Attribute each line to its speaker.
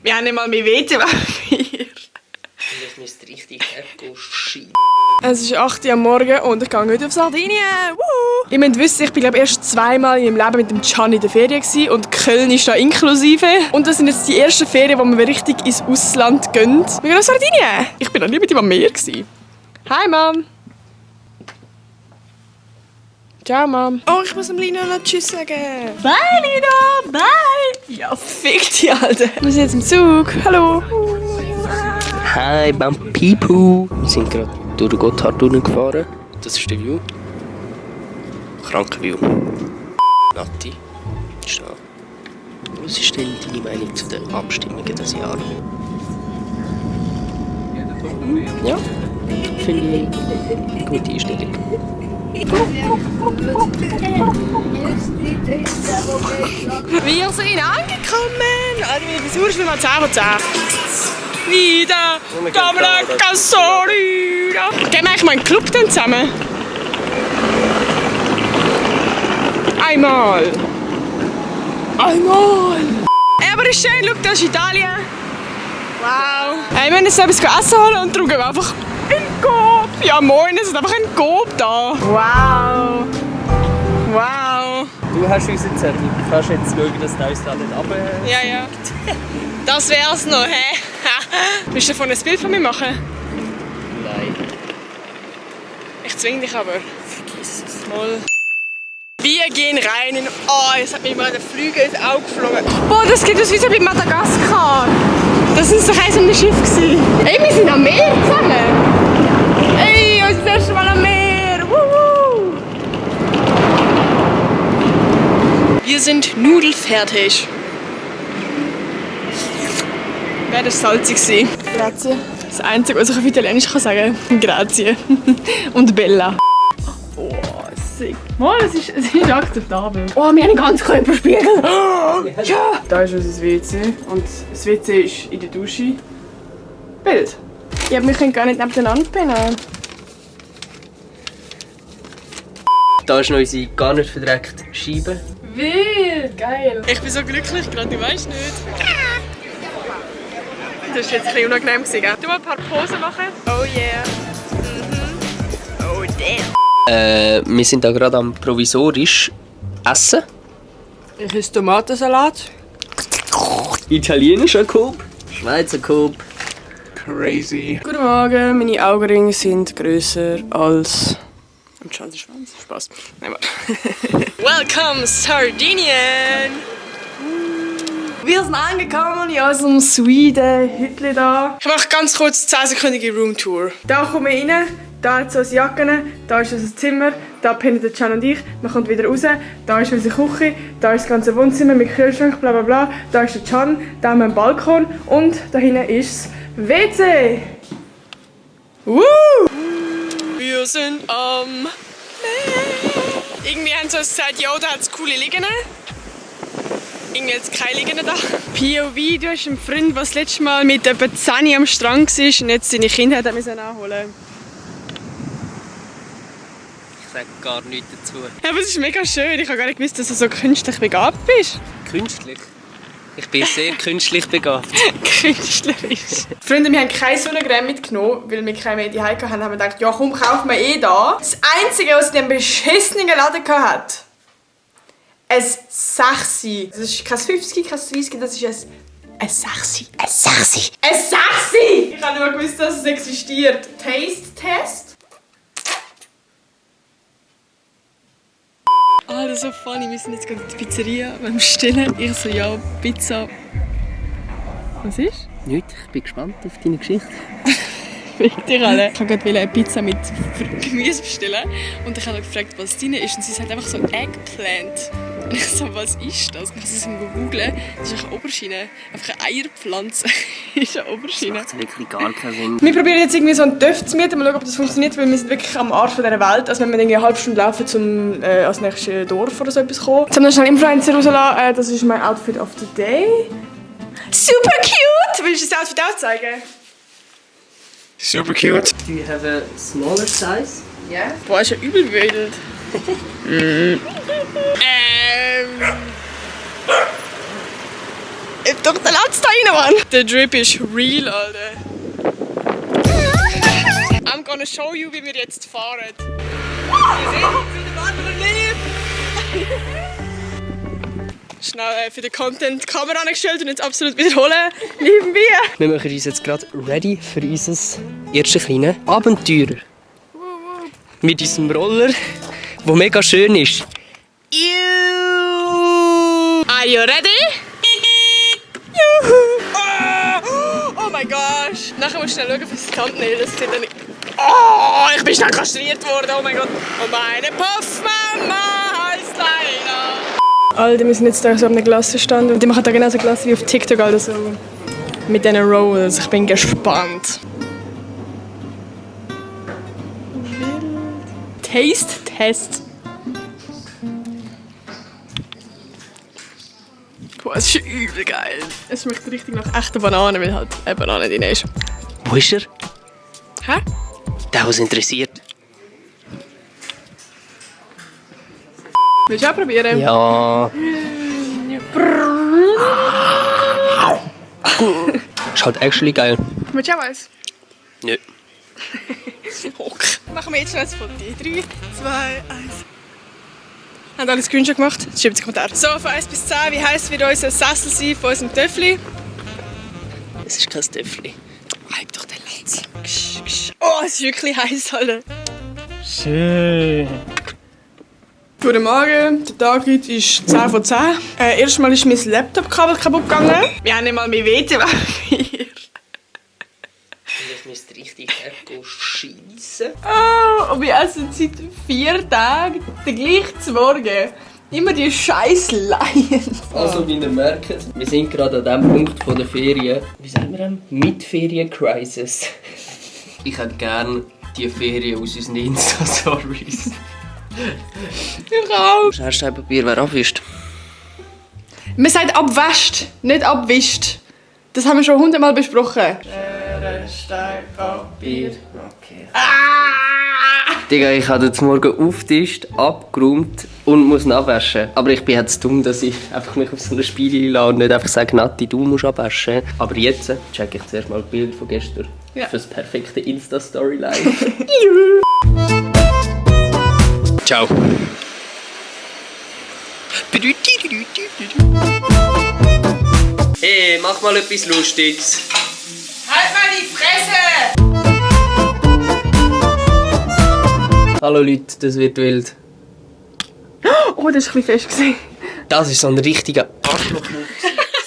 Speaker 1: Wir haben nicht mal mehr WC-Papier.
Speaker 2: Das müsste richtig abgeschehen.
Speaker 1: Es ist 8 Uhr am Morgen und ich gehe heute auf Sardinien. Woo! Ihr müsst wissen, ich war erst zweimal in meinem Leben mit dem Can in der Ferien gewesen und Köln ist da inklusive. Und das sind jetzt die ersten Ferien, wo wir richtig ins Ausland gehen. Wir gehen auf Sardinien. Ich bin noch nie mit ihm am Meer gewesen. Hi Mom. Ciao Mom. Oh, ich muss dem Lino noch Tschüss sagen. Bye Lino, bye. Ja, fick dich, Alter. Wir sind jetzt im Zug. Hallo.
Speaker 2: Hi, Bampipu. Wir sind gerade durch den Gotthardtunnel gefahren. Das ist der View. Kranker View. Nati, ist da. Was ist denn deine Meinung zu den Abstimmungen dieses Jahr? Ja, finde ich eine gute Einstellung.
Speaker 1: Wir sind angekommen. Also meine Frisur ist wieder mal 10 von 10. Wieder Camera Gasolina. Gehen wir eigentlich mal in den Club dann zusammen? Einmal. Hey, aber ist schön, schau, das ist Italien. Wow. Hey, wir müssen jetzt etwas essen holen und darum gehen wir einfach in den Coop. Ja moin, es ist einfach ein Coop da. Wow. Wow.
Speaker 2: Du hast unseren Zettel. Du kannst jetzt schauen, dass du uns da nicht runter...
Speaker 1: Ja. Das wär's noch, hä? Willst du davon ein Bild von mir machen?
Speaker 2: Nein.
Speaker 1: Ich zwing dich aber.
Speaker 2: Vergiss es.
Speaker 1: Mal. Wir gehen rein in... Oh, jetzt hat mir mal der Flügel ins Auge geflogen. Boah, das geht uns wie so bei Madagaskar. Das war doch eins um das Schiff. Ey, wir sind am Meer zusammen. Ey, uns das erste Mal am Meer. Wuhu. Wir sind nudelfertig. Wäre das salzig? Grazie. Das Einzige, was ich auf Italienisch sagen kann. Grazie. Und Bella. Oh, sick. Mal, es ist akzeptabel. Oh, wir haben einen ganz Körperspiegel. Ja. Da ist unser WC. Und das WC ist in der Dusche. Bild. Ja, wir können gar nicht nebeneinander pennen.
Speaker 2: Da ist noch unsere gar nicht verdreckte Scheibe.
Speaker 1: Wild. Geil. Ich bin so glücklich gerade, du weißt nicht. Das war jetzt ein bisschen unangenehm. Du mal ein paar Posen machen. Oh yeah. Oh damn.
Speaker 2: Wir sind da gerade am provisorisch essen.
Speaker 1: Ich esse Tomatensalat.
Speaker 2: Italienischer Coop, Schweizer Coop.
Speaker 3: Crazy.
Speaker 1: Guten Morgen, meine Augenringe sind grösser als ein Schwanz. Spaß. Nein, warte. Welcome, Sardinien! Wir sind angekommen in unserem Sweden-Hütchen da. Ich mache ganz kurz 10-sekündige Roomtour. Da kommen wir rein, da hat es unsere Jacken, da ist unser Zimmer, da pennen der Can und ich. Man kommt wieder raus, da ist unsere Küche, da ist das ganze Wohnzimmer mit Kühlschrank, bla bla bla. Da ist der Can, da haben wir einen Balkon und da hinten ist das WC. Woo! Wir sind am Meer. Irgendwie haben sie uns gesagt, ja, da hat es coole Liegen. Irgendwie jetzt keine Liegen da. POV, du hast einen Freund, der das letzte Mal mit etwa 10 am Strand war und jetzt seine Kinder hat er anholen.
Speaker 2: Ich sage gar nichts dazu.
Speaker 1: Ja, aber es ist mega schön. Ich habe gar nicht gewusst, dass du so künstlich begabt bist.
Speaker 2: Künstlich? Ich bin sehr künstlich begabt.
Speaker 1: Künstlerisch. Freunde, wir haben keine Sonnencreme mitgenommen, weil wir keine mehr die Hause hatten. Haben wir gedacht, ja komm, kaufen wir eh da. Das Einzige, was in diesem beschissenen Laden hatte, ein 6. Das ist kein 50, kein 30, das ist ein 6. Ein 6. Ein 6! Ich habe nur gewusst, dass es existiert. Taste-Test. Ah, das ist so funny. Wir sind jetzt gerade in der Pizzeria beim Bestellen. Ich so, ja, Pizza. Was ist?
Speaker 2: Nichts, ich bin gespannt auf deine Geschichte.
Speaker 1: Fick dich alle. Ich wollte gerade eine Pizza mit Gemüse bestellen. Und ich habe gefragt, was drin ist. Und sie sagt einfach so Eggplant. Und ich so, was ist das? Und ich muss es googeln. Das ist eine Aubergine. Einfach eine Eierpflanze. Das ist eine Aubergine.
Speaker 2: Das macht wirklich gar keinen Sinn.
Speaker 1: Wir probieren jetzt irgendwie so einen Töpf zu mieten. Mal schauen, ob das funktioniert. Weil wir sind wirklich am Arsch dieser Welt. Also wenn wir irgendwie eine halbe Stunde laufen, um als nächstes Dorf oder so etwas zu kommen. Jetzt haben wir schnell Influencer rauslassen. Das ist mein Outfit of the day. Super cute! Willst du das Outfit auch zeigen?
Speaker 3: Super cute.
Speaker 2: Do you have a smaller size?
Speaker 1: Ja. Boah, ist ja übel wild. Doch, der Latz da rein, Mann! Der Drip ist real, Alter. I'm gonna show you, wie wir jetzt fahren. Wir sind zu dem anderen Lieb. Schnell für den Content die Kamera angestellt und jetzt absolut wiederholen. Lieben wir!
Speaker 2: Wir machen uns jetzt gerade ready für unser erstes kleines Abenteuer. Mit unserem Roller, der mega schön ist.
Speaker 1: Are you ready? Juhu! Oh mein Gott! Nachher musst du schnell schauen, fürs Thumbnail. Das sieht dann nicht... Oh, ich bin schnell kastriert worden, oh mein Gott. Und meine Puffmama heißt Leila. Alter, wir sind jetzt da so an einem Glassenstand und die machen da genauso Glasse wie auf TikTok, Alter, so mit diesen Rolls. Ich bin gespannt. Taste Test. Boah, es ist übel geil. Es schmeckt richtig nach echter Banane, weil halt eine Banane drin ist.
Speaker 2: Wo ist er?
Speaker 1: Hä?
Speaker 2: Der, was interessiert.
Speaker 1: Willst du auch probieren?
Speaker 2: Ja. Ist halt actually geil.
Speaker 1: Willst du auch eins?
Speaker 2: Nö.
Speaker 1: Okay. Machen wir jetzt schnell ein Foto. 3, 2, 1. Haben alle einen Screenshot gemacht? Schreibt in die Kommentare. So, von 1 bis 10, wie heisst wird unser Sessel sein von unserem Töffli?
Speaker 2: Es ist kein Töffli.
Speaker 1: Halt doch den Latz. Oh, es ist wirklich heiß, Alter.
Speaker 2: Schön.
Speaker 1: Guten Morgen, der Tag heute ist 10 von 10. Erstmal ist mein Laptop-Kabel kaputt gegangen. Wir haben nicht mal mehr WC hier.
Speaker 2: Ich müsste richtig schiessen.
Speaker 1: Oh, und wir essen seit 4 Tagen den gleichen Morgen. Immer die scheiß Lions.
Speaker 2: Also, wie ihr merkt, wir sind gerade an dem Punkt von der Ferien. Wie sagen wir denn? Mit-Ferien-Crisis. Ich hätte gerne die Ferien aus unseren Insta-Stories.
Speaker 1: Ich auch.
Speaker 2: Schersteinpapier, wer abwischt?
Speaker 1: Man sagt abwäscht, nicht abwischt. Das haben wir schon 100-mal besprochen.
Speaker 2: Schersteinpapier. Okay. Digga, ich habe jetzt morgen aufgetischt, abgeräumt und muss ihn abwaschen. Aber ich bin jetzt dumm, dass ich einfach mich auf so ein Spiel lasse und nicht einfach sage, Nati, du musst abwaschen. Aber jetzt check ich zuerst mal das Bild von gestern.
Speaker 1: Ja.
Speaker 2: Für das perfekte Insta-Storyline. Ciao. Hey, mach mal etwas Lustiges.
Speaker 1: Halt mal die Fresse!
Speaker 2: Hallo Leute, das wird wild.
Speaker 1: Oh, das ist ein bisschen fest gesehen.
Speaker 2: Das ist so ein richtiger Arschloch-Move.